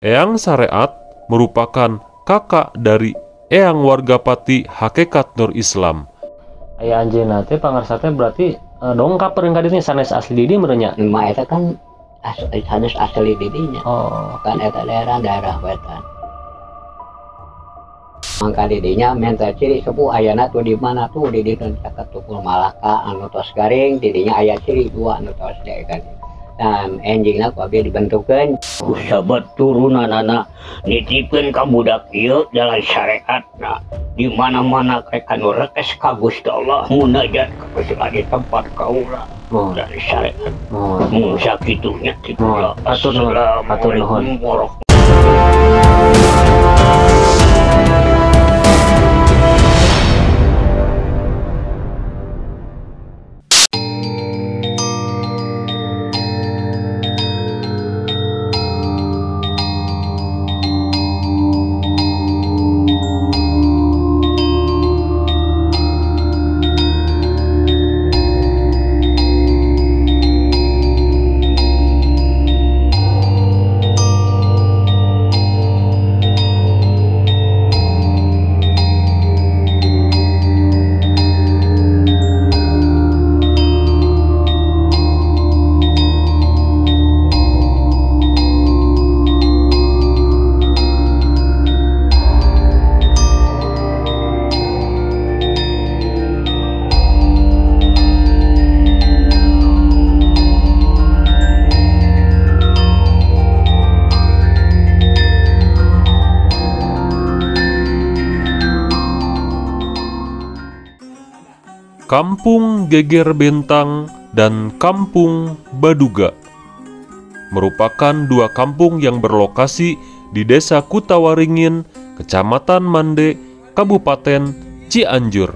Eyang Sareat merupakan kakak dari Eyang Wargapati Hakikat Nur Islam. Aya anjeunna teh pangarsa teh berarti dongkap ka dieu sanes asli di dieu meureun nya. Mah eta kan sanes asli di dinya. Oh, kan eta daerah wetan. Mangka di dinya menta ciri sepuh ayana tuh di mana tuh di dieu caket Tukul Malaka anu tos garing di dinya aya ciri dua anu tos kan. Dan enjingna ku abdi dibentukeun sahabat turunanana nitipkeun ka budak ieu jalan syariatna di mana-mana rek anu rekes ka Gusti Allah munajat ka Gusti Allah di tempat kaula dari syariat mun sakitu nya kitu. Atur nuhun, atur nuhun. Kampung Geger Bentang dan Kampung Baduga merupakan dua kampung yang berlokasi di Desa Kutawaringin, Kecamatan Mande, Kabupaten Cianjur.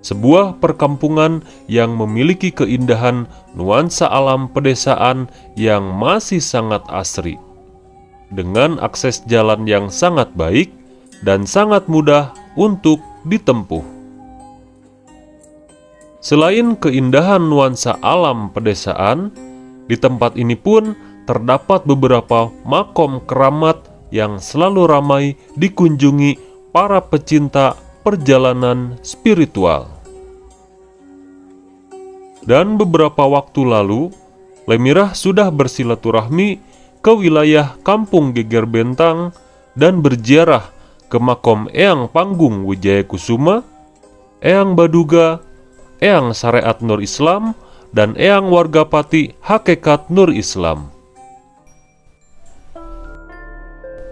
Sebuah perkampungan yang memiliki keindahan nuansa alam pedesaan yang masih sangat asri, dengan akses jalan yang sangat baik dan sangat mudah untuk ditempuh. Selain keindahan nuansa alam pedesaan, di tempat ini pun terdapat beberapa makom keramat yang selalu ramai dikunjungi para pecinta perjalanan spiritual. Dan beberapa waktu lalu, Lemirah sudah bersilaturahmi ke wilayah Kampung Geger Bentang dan berziarah ke makom Eyang Panggung Wijaya Kusuma, Eyang Baduga, Eyang Sareat Nur Islam, dan Eyang Wargapati Hakikat Nur Islam.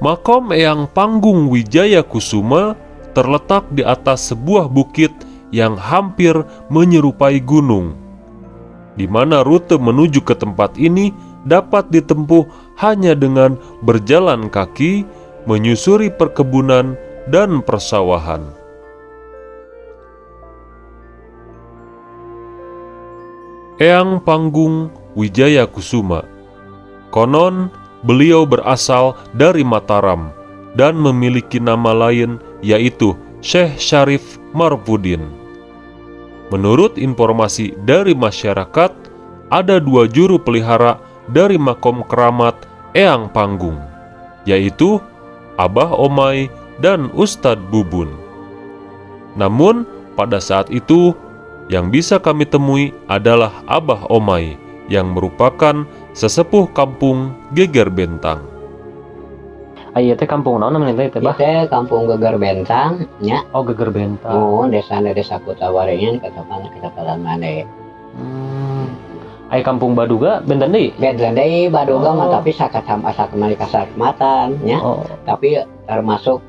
Makom Eyang Panggung Wijaya Kusuma terletak di atas sebuah bukit yang hampir menyerupai gunung, di mana rute menuju ke tempat ini dapat ditempuh hanya dengan berjalan kaki, menyusuri perkebunan dan persawahan. Eyang Panggung Wijaya Kusuma. Konon, beliau berasal dari Mataram dan memiliki nama lain yaitu Syekh Syarif Marfudin. Menurut informasi dari masyarakat, ada dua juru pelihara dari makom keramat Eyang Panggung, yaitu Abah Omai dan Ustadz Bubun. Namun, pada saat itu, yang bisa kami temui adalah Abah Omai yang merupakan sesepuh Kampung Geger Bentang. Aya teh kampung naon namanya teh, Bah? Teh Kampung Geger Bentang nya. Oh, Geger Bentang. Oh, desana Desa Kutawaringin, Kecamatan Mande. Aya Kampung Baduga benten deui? Benten deui Baduga mah, tapi sakacamatan nya. Oh. Tapi termasuk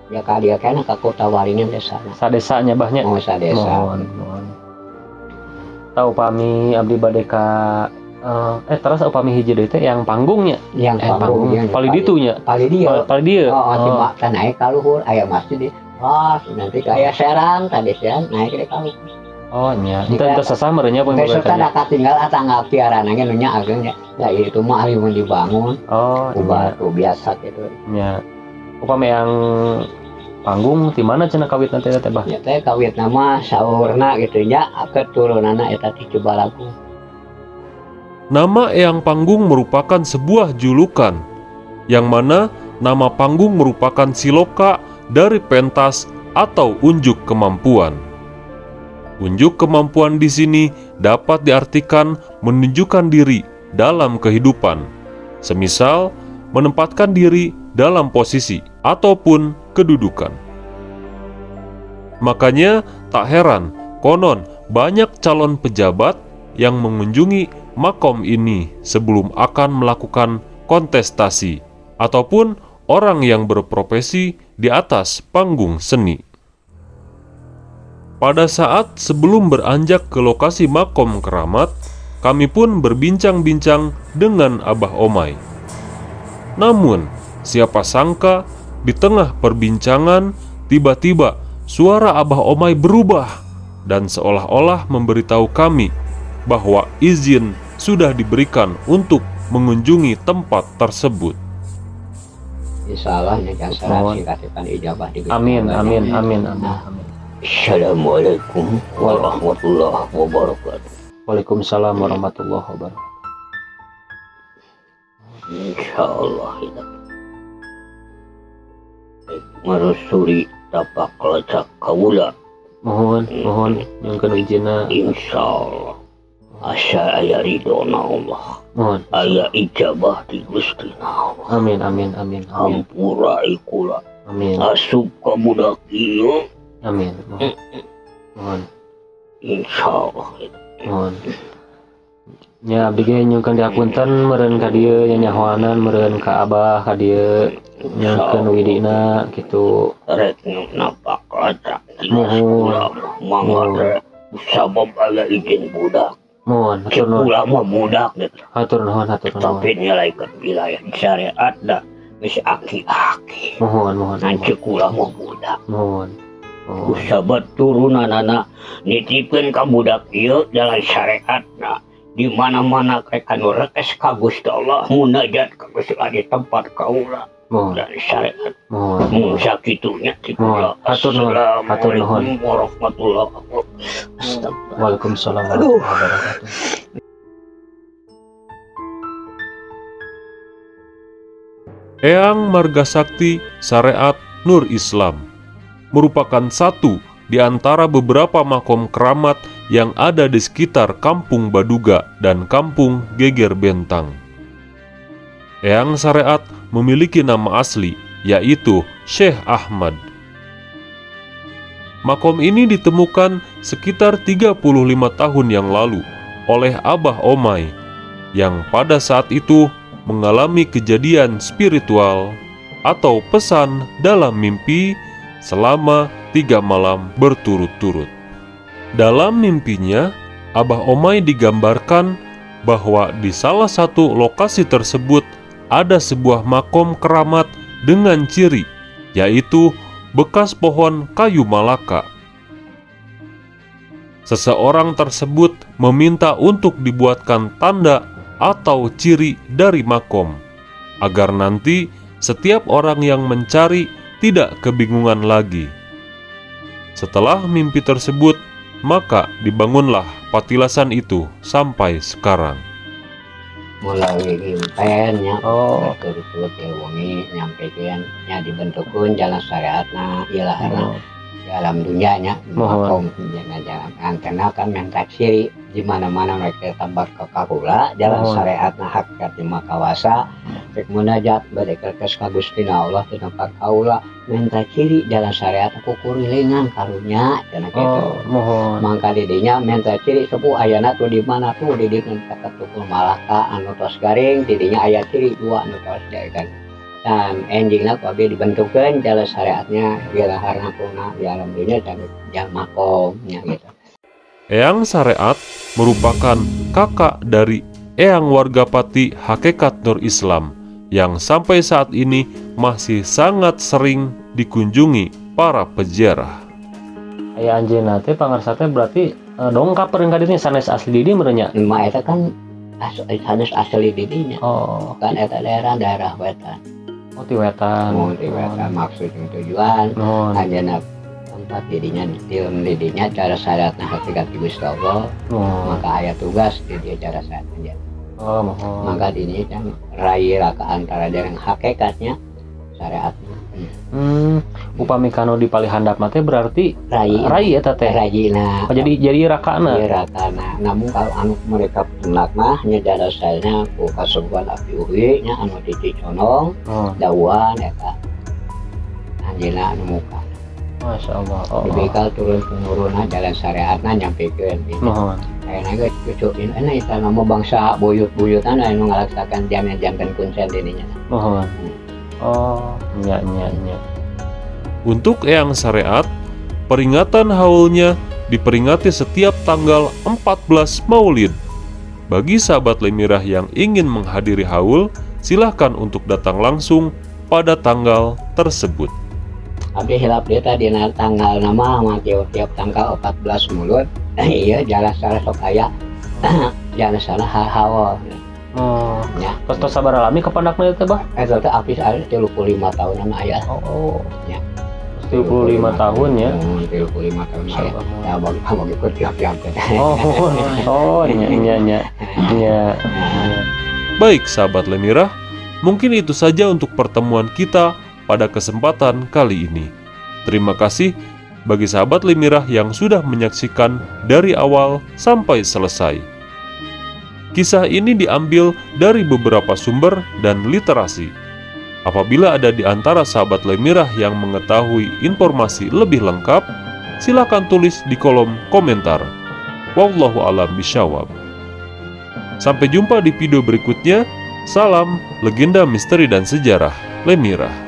ya ka dieu kana ka Kutawaringin desana. Sadesanya bah nya. Oh, sadesa. Mohon, mohon. Tah upami abdi bade ka terus upami hiji deui teh yang panggungnya. Yang panggung, palih ditu nya. Palih dieu. Palih dieu. Oh, oh. Naik ka luhur aya masjid di. Wah, nanti aya serang tadi serang naik ke ka luhur. Oh nya, ente sasah meureun nya pun besok teh katinggal atangga piarana ge nu nya ageng nya. Ya itu mah ari mun dibangun. Oh, batu biasa gitu. Nya. Upami yang panggung di mana cenah kawitna teh teh bah? Ya teh kawitna mah saurna gitu nya keturunanna eta ti Cibalagung. Nama Eyang Panggung merupakan sebuah julukan Yang mana nama panggung merupakan siloka dari pentas atau unjuk kemampuan. Unjuk kemampuan di sini dapat diartikan menunjukkan diri dalam kehidupan, semisal menempatkan diri dalam posisi ataupun kedudukan. Makanya tak heran konon banyak calon pejabat yang mengunjungi makom ini sebelum akan melakukan kontestasi ataupun orang yang berprofesi di atas panggung seni. Pada saat sebelum beranjak ke lokasi makom keramat, kami pun berbincang-bincang dengan Abah Omay. Namun, siapa sangka di tengah perbincangan tiba-tiba suara Abah Omay berubah dan seolah-olah memberitahu kami bahwa izin sudah diberikan untuk mengunjungi tempat tersebut. Insya Allah ijabah. Amin, amin, amin, amin, amin. Assalamualaikum warahmatullahi wabarakatuh. Waalaikumsalam warahmatullahi wabarakatuh. Insya Allah kita merusuri tapak lacak kaula. Mohon, mohon yang kena izinna. Insya Allah asa aya ridona Allah. Mohon. Aya ijabah di Gusti Allah. Amin, amin, amin, amin. Hampura ikula. Amin. Asup ka budak ieu. Amin. Mohon. Mohon. Insya Allah. Mohon. Ya abdi ge nyungkeun dihapunten meureun ka dieu nya nyahoanan meureun ka abah ka dieu nyangkeun widina kitu. Rek napak lacak. Mohon. Mangga sabab aya izin budak. Mohon, hatur nuhun. Kula mah budak gitu. Hatur nuhun, hatur nuhun. Tapi nilai wilayah syariat dah geus aki-aki. Mohon, mohon. Nanti kula mah budak. Mohon. Sahabat turunanana nitipkeun ka budak ieu jalan syariatna di mana-mana rek anu rekes ka Gusti Allah munajat ka Gusti Allah di tempat kaula. Mohon. Dan syariat. Mohon. Mun sakitunya ti kula. Hatur nuhun. Hatur nuhun. Warahmatullahi wabarakatuh. Waalaikumsalam warahmatullahi wabarakatuh. Eyang Margasakti Syariat Nur Islam merupakan satu di antara beberapa makom keramat yang ada di sekitar Kampung Baduga dan Kampung Geger Bentang. Eyang Syariat memiliki nama asli, yaitu Syekh Ahmad. Makom ini ditemukan sekitar 35 tahun yang lalu oleh Abah Omay, yang pada saat itu mengalami kejadian spiritual atau pesan dalam mimpi selama 3 malam berturut-turut. Dalam mimpinya, Abah Omay digambarkan bahwa di salah satu lokasi tersebut ada sebuah makom keramat dengan ciri, yaitu bekas pohon kayu malaka. Seseorang tersebut meminta untuk dibuatkan tanda atau ciri dari makom, agar nanti setiap orang yang mencari tidak kebingungan lagi. Setelah mimpi tersebut, maka dibangunlah patilasan itu sampai sekarang. Melalui impennya, oh, turut-turut wengi nyampekeun nya dibentukkeun jalan syariatna ilahna dalam dunianya makom jalan antena kan minta ciri di mana-mana mereka tambah ke kakula jalan syariatna hakikat di makawasa rek munajat bade kerkes ka Gusti Allah di tempat kaula minta ciri jalan syariat kukurilingan karunya cenah kitu. Mohon. Mangka di dinya minta ciri sepuh ayana tuh di mana tuh di dieu caket tukul Malaka anu tos garing di dinya aya ciri dua anu tos kan. Dan enjingna ku abdi dibentukkeun jalan syariatnya bilaharna kuna di alam dunya jalan makomnya gitu. Eyang Syariat merupakan kakak dari Eyang Wargapati Hakikat Nur Islam yang sampai saat ini masih sangat sering dikunjungi para peziarah. Aya anjeunna teh pangarsa teh berarti dongkap meureun ka dieu sanes asli di dieu meureun nya. Mah eta kan sanes asli di dieu nya. Oh, kan eta daerah-daerah wetan. Oh, ti wetan. Oh, ti wetan maksud tujuan. Anjeunna tempat didinya tilem didinya cara syaratna hakikat Gusti Allah. Oh. Maka aya tugas di dieu cara syaratna. Oh, mohon. Maka ini kan rai raka antara dengan hakikatnya syariatnya. Upami kanu di palih handap mah teh berarti rai rai eta teh. Rayina. Oh, jadi rakana. Iya rakana. Namun kalau anu mereka penak mah nya darasana ku kasuguhan api uhi nya anu titi conong, dauan eta. Anjeunna anu muka. Masya Allah. Oh. Dibekal turun temurunna jalan syariatna nyampekeun. Mohon. Ayeuna ge cucu ini eta nama bangsa buyut-buyutan anu ngalaksakan jam-jamkan kuncen dininya. Mohon. Oh, nya nya nya. Untuk Eyang Syariat, peringatan haulnya diperingati setiap tanggal 14 Maulid. Bagi sahabat Lemirah yang ingin menghadiri haul, silahkan untuk datang langsung pada tanggal tersebut. Abdi hilap dia tadi tanggal nama mah tiap tanggal 14 Mulud. Iya jalan salah sok aya. Jalan salah haul. Oh, ya. Tos tos sabaraha lami kapandakna teh, Bah? Eta teh abdi aya 35 tahunan aya. Oh. Ya. 35 tahun ya. 35 tahun aya. Ya bagi bagi ikut tiap-tiap teh. Oh, oh, nya nya nya. Nya. Baik sahabat Lemirah, mungkin itu saja untuk pertemuan kita pada kesempatan kali ini. Terima kasih bagi sahabat Lemirah yang sudah menyaksikan dari awal sampai selesai. Kisah ini diambil dari beberapa sumber dan literasi. Apabila ada di antara sahabat Lemirah yang mengetahui informasi lebih lengkap, silakan tulis di kolom komentar. Wallahu a'lam bishawab. Sampai jumpa di video berikutnya. Salam legenda misteri dan sejarah Lemirah.